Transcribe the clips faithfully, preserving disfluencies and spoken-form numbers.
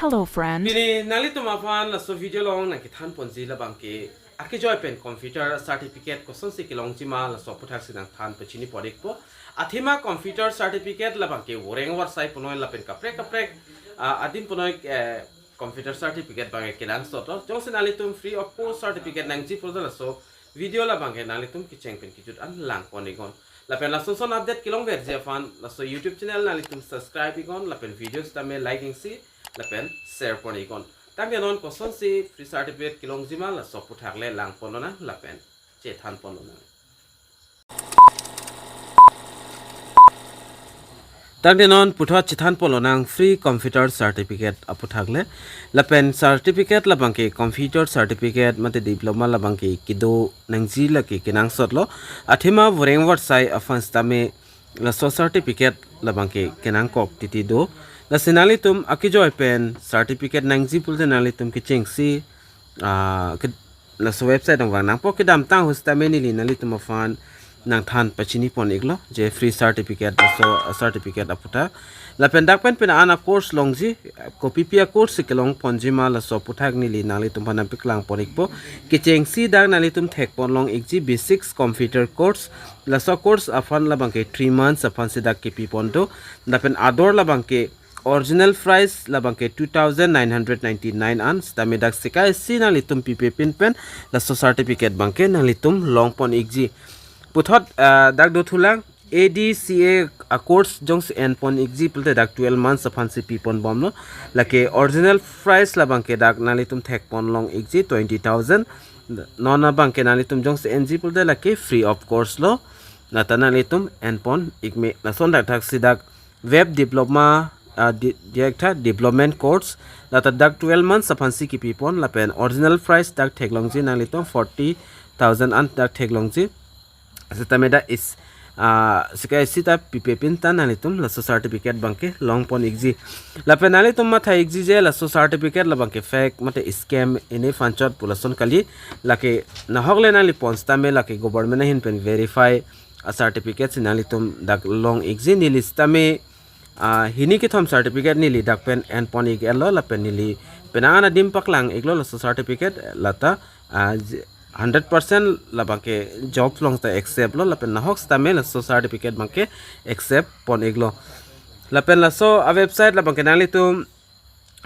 Hello, friend. Pini nanglitum aphan laso video along nangkethan ponji labangke akejoi pen computer certificate kosonsi kelongji ma laso aputhak si nangthan pachini pon-ikpo. Athema computer certificate labangke voreng vorsai punoi lapen kaprek kaprek, ah, adim punoi, eh, computer certificate abangke kenangsotlo. Jongsi nanglitum free of cost certificate nangji pulote laso video labangke nanglitum kecheng pen kejut an lang pon-iknon. Lapen lason son update kelongverji aphan laso YouTube channel nanglitum subscribe iknon lapen video sitame like iksi lapen share pon-iknon. Tangte non kosonsi free certificate kelongji ma laso aputhak le lang ponlonang lapen chethan ponlonang. Tangte non puthot chethan ponlonang free computer certificate aputhak le. Lapen certificate labangke computer certificate mate diploma labangke kedo nangji lake kenangsotlo. Athema voreng vorsai aphan sitame laso certificate labangke kenangkok titi do. Lasi nanglitum akejoi pen certificate nangji pulote nanglitum kechengsi, ah, ke, laso website along vang nangpo. Kedamtang ahut sitame neli nanglitum aphan nangthan pachini pon-iklo je free certificate, laso certificate aputhak. Lapen dak pen pina an a course longji, kopipi a course si kelong ponji ma laso aputhak neli nanglitum aphan nangpeklang pon-ikpo. Kechengsi dak nanglitum thek ponlong-ikji basics computer course. Laso course aphan labangke three months aphan si dak kepi pon do. Lapen ador labangke original price labangke two thousand nine hundred ninety-nine an, sitame dak sika isi nanglitum pipe pin pen laso certificate abangke nanglitum long pon-ikji. Puthot, ah, dak dothulang A D C A a course jongsi en pon-ikji pulote dak twelve months aphan si pi pon bomlo. Lake original price labangke dak nanglitum thek ponlong-ikji twenty thousand. Non abangke nanglitum jongsi enji pulote lake free of cost lo. Lata nanglitum en pon-ikme. Lason dak thak si dak web diploma, ah, di-, director development course. Lata dak twelve months aphan si kepi pon lapen original price dak theklongji nanglitum forty thousand an dak theklongji. Sitame dak is, ah, sika isi ta pipe pin ta nanglitum laso certificate abangke long pon-ikji. Lapen nanglitum matha-ikji je laso certificate labangke fake mate scam ine phanchot pu lason kali. Lake nahok le nangli pon sitame lake government ahin pen verify a certificate si nanglitum dak long-ikji. Neli sitame, ah, hini kethom certificate neli dak pen en pon-ik-etlo lapen neli penang an adim paklang-iklo laso certificate lata, ah, j-, hundred percent labangke job along ta accept lo lapen nahok sitame laso certificate abangke accept pon-iklo. Lapen laso a website labangke nanglitum,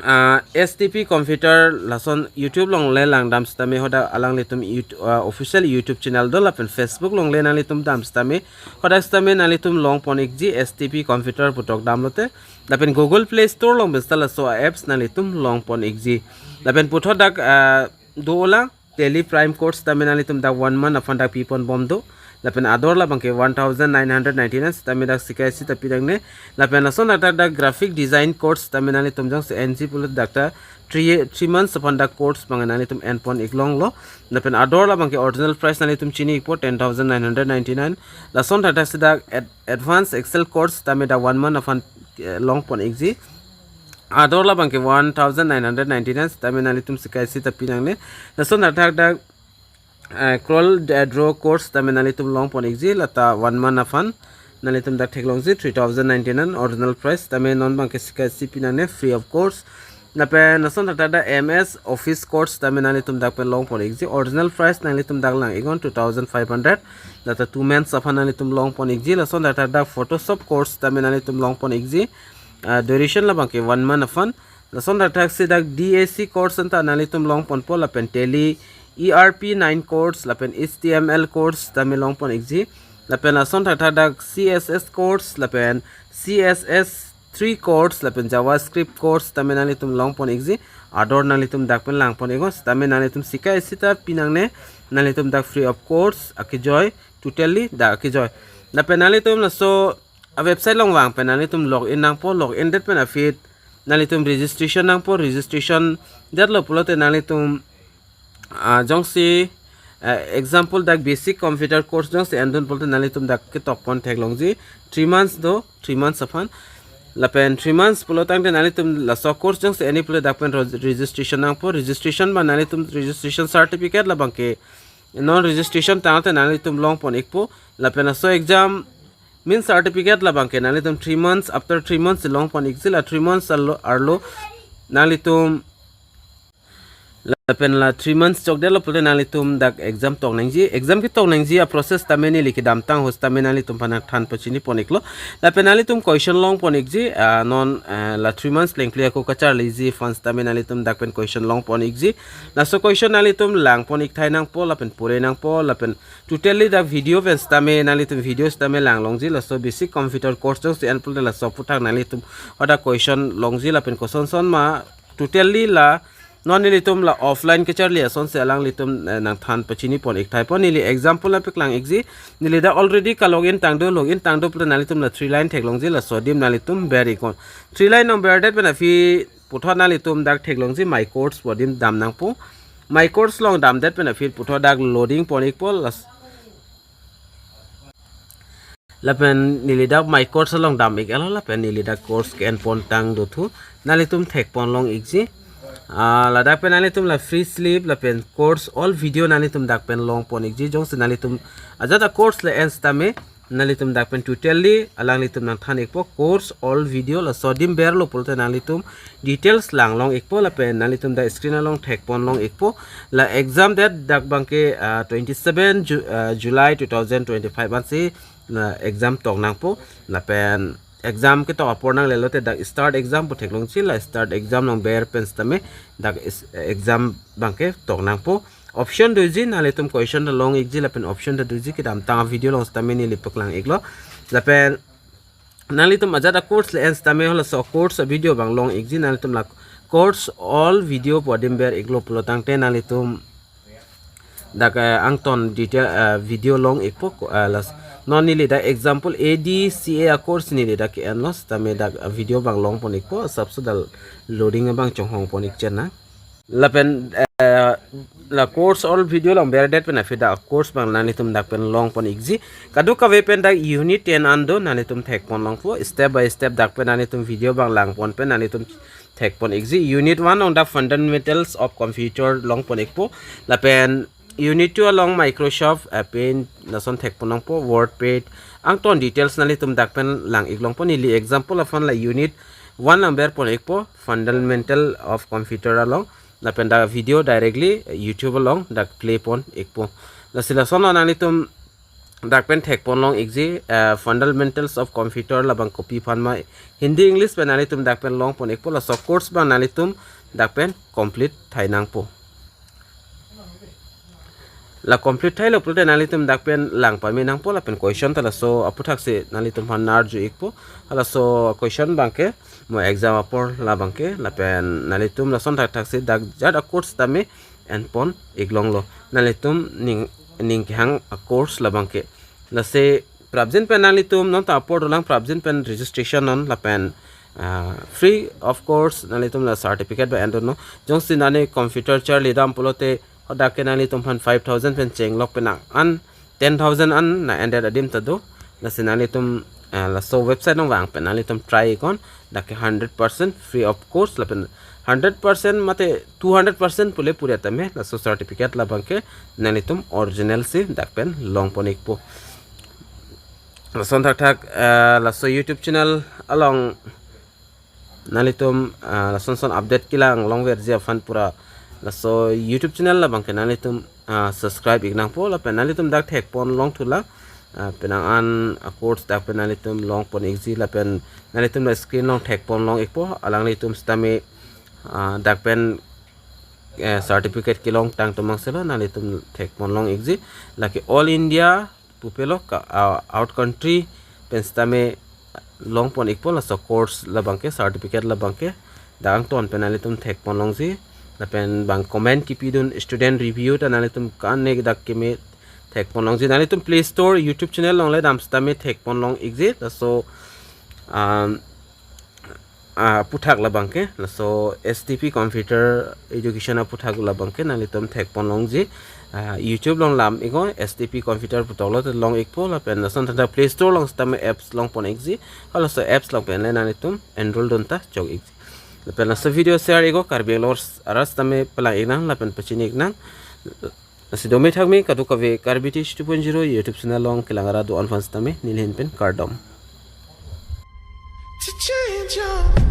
ah, S T P computer lason YouTube along le langdam sitame hadak alanglitum YouTube, ah, official YouTube channel do lapen Facebook along le nanglitum dam sitame hadak sitame nanglitum long pon-ikji S T P computer pu tok damlote. Lapen Google Play Store along pen sita laso a apps nanglitum long pon-ikji. Lapen puthot dak, ah, do-olang Tally Prime course sitame nanglitum dak one month aphan dak pi pon bom do. Lapen ador labangke one thousand nine hundred ninety-nine sitame dak sika isi ta pi nangne. Lapen lason dak dak graphic design course sitame nanglitum jongsi enji pulote dak ta three, three months aphan dak course abang nanglitum en pon-iklonglo. Lapen ador labangke original price nanglitum chini-ikpo ten thousand nine hundred ninety-nine. Lason dak dak si dak ad-, advanced Excel course sitame dak one month aphan, eh, long pon-ikji. Ador labangke one thousand nine hundred ninety-nine sitame nanglitum sika isi ta pi nangne. Lason dak dak dak, eh, Corel, eh, Draw course sitame nanglitum long pon-ikji lata one month aphan nanglitum dak theklongji three thousand ninety-nine original price sitame non abangke sika isi pi nangne free of cost. Lapen lason dak dak dak M S Office course sitame nanglitum dak pen long pon-ikji original price nanglitum dak lang-iknon two thousand five hundred. Lata two months aphan nanglitum long pon-ikji. Lason dak dak dak Photoshop course sitame nanglitum long pon-ikji. Ah, duration labangke one month aphan. Lason dak dak si dak D A C course anta nanglitum long ponpo lapen Tally E R P nine course lapen H T M L course sitame long pon-ikji. Lapen lason dak dak dak C S S course lapen C S S three course lapen JavaScript course sitame nanglitum long pon-ikji. Ador nanglitum dak pen lang pon-iknon sitame nanglitum sika isi ta pi nangne. Nanglitum dak free of cost akejoi, totally dak akejoi. Lapen nanglitum laso a website along vang pen nanglitum log in nangpo, log in det pen aphi nanglitum registration nangpo, registration detlo pulote nanglitum, ah, jongsi, eh, example dak basic computer course jongsi endun pulote nanglitum dak ketok pon theklongji three months do, three months aphan. Lapen three months pulo tangte nanglitum laso course jongsi en-ik pulote dak pen ro-, registration nangpo, registration abang nanglitum registration certificate labangke non registration tangte nanglitum long pon-ikpo. Lapen laso exam means certificate labangke nanglitum three months, after three months long pon-ikji. La three months arlo, arlo nanglitum lapen la three months chokdetlo pulote nanglitum dak exam tok nangji. Exam ketok nangji a-process tame neli kedamtang ahut tame nanglitum aphan nangthan pachini pon iklo. Lapen nanglitum question long pon ikji, ah, non, ah, la three months plengple ako kacharliji aphan tame nanglitum dak pen question long pon ikji. Laso question nanglitum lang pon ik thai nangpo lapen pore nangpo lapen totally dak video pen tame nanglitum video tame lang longji. Laso basic computer course jongsi en pulote laso aphuthak nanglitum hadak question longji lapen koson son ma totally la non nelitum la offline kacharli asonsi alanglitum, eh, nangthan pachini pon ik thai pon. Neli example nangpeklang ikji. Neli dak already ka-login tangdo, login tangdo pulote nanglitum la three line theklongji, laso adim nanglitum ber iknon. Three line nangberdet pen aphi puthot nanglitum dak theklongji my course pu adim dam nangpo. My course along damdet pen aphi puthot dak loading pon ikpo, las- lapen neli dak my course along dam ik-etlo lapen neli dak course ke-en pon tangdothu, nanglitum thek pon long ikji. Ah, ladak pen nanglitum la free slip lapen course all video nanglitum dak pen long pon ikji. Jongsi nanglitum ajat a-course le-en tame nanglitum dak pen totally alanglitum nangthan ikpo course all video. Laso adim berlo pulote nanglitum details lang long ikpo lapen nanglitum dak screen along thek pon long ikpo. La exam date dak abangke, ah, twenty seven Ju-, ah, July two thousand twenty five ansi la exam tok nangpo. Lapen exam ketok apor nanglelo te dak start exam pu theklongji, la start exam nangber pen tame dak is-, exam abangke tok nangpo. Option doji, nanglitum question ta long ikji lapen option ta doji, kedamtang a-video along tame neli paklang iklo. Lapen nanglitum ajat a-course le-en tame halaso course a-video abang long ikji, nanglitum la course all video pu adim ber iklo pulo tangte nanglitum dak, eh, angton detail, eh, video long ikpo ko, eh, las-, non neli dak example A D C A a-course neli dak ke-enlo tame dak, eh, video abang long pon ikpo, asapso dak loading abang chonghong pon ik chenang. Lapen, eh, la course all video along berdet pen aphi dak course abang nanglitum dak pen long pon ikji. Kadokave pen dak unit ten an do, nanglitum thek pon longpo, step by step dak pen nanglitum video abang lang pon pen nanglitum thek pon ikji. Unit one along dak fundamentals of computer long pon ikpo. Lapen unit two along Microsoft, eh, Paint lason thek pon longpo, WordPad, angton details nanglitum dak pen lang ik longpo. Neli example aphan la unit one along ber pon ikpo, fundamental of computer along. Lapen dak video directly, eh, YouTube along dak play pon ikpo. Lasi lasonlo nanglitum dak pen thek pon long ikji, eh, fundamentals of computer labang kopi aphan ma Hindi English pen nanglitum dak pen long pon ikpo, laso course abang nanglitum dak pen complete thai nangpo. La complete thailo pulote nanglitum dak pen lang pame nangpo lapen question ta laso aphuthak si nanglitum aphan arju ikpo. Halaso question abangke mo exam apor labangke lapen nanglitum lason thakthak si dak ajat a-course tame en pon ik longlo. Nanglitum ning, ning kehang a-course labangke. Lasi prapjin pen nanglitum non ta apor dolang, prapjin pen registration non lapen, ah, free of course nanglitum la certificate ba en dun non. Jongsi nani computer charli dam pulote hadak ke nanglitum aphan five thousand pen chenglok penang an ten thousand an nang-endet adim ta do. Lasi nanglitum, ah, laso website nangvang pen nanglitum try iknon, dak ke hundred percent free of course lapen hundred percent mate two hundred percent pule pura tame laso certificate labangke nanglitum original si dak pen long pon ikpo. Lason thakthak, eh, laso YouTube channel along nanglitum, ah, lason son update kelang longverji aphan pura laso YouTube channel labangke nanglitum, ah, subscribe ik nangpo lapen nanglitum dak thek pon longthulang, ah, penang an a-course dak pen nanglitum long pon ikji lapen nanglitum la screen along thek pon long ikpo, alanglitum sitame, ah, dak pen, eh, certificate kelong tang tomang selo nanglitum thek pon long ikji. Lake all India pupelo ka, ah, out country pen sitame long pon ikpo laso course labangke, certificate labangke. Dak angton pen nanglitum thek pon longji. Lapen bang comment kipidun student review ta nanglitum kan ne dak keme thek pon longji. Nanglitum Play Store YouTube channel along le dam sitame thek pon long ikji. Laso, um, ah, aphuthak labangke, laso S T P Computer Education aphuthak labangke nanglitum thek pon longji. Ah, YouTube along lam iknon, S T P Computer pu toklo te long ikpo lapen lason thakthak Play Store along sitame apps long pon ikji. Halaso apps along pen le nanglitum enroll dun ta chok ikji. Lapen laso video share iknon, Karbi Anglong arat sitame palang ik nang lapen pachini ik nang. Lasi dome thakme kadokave Karbi Teach two point zero YouTube channel along kelang arat do-an aphan sitame neli ahin pen kardom. To change your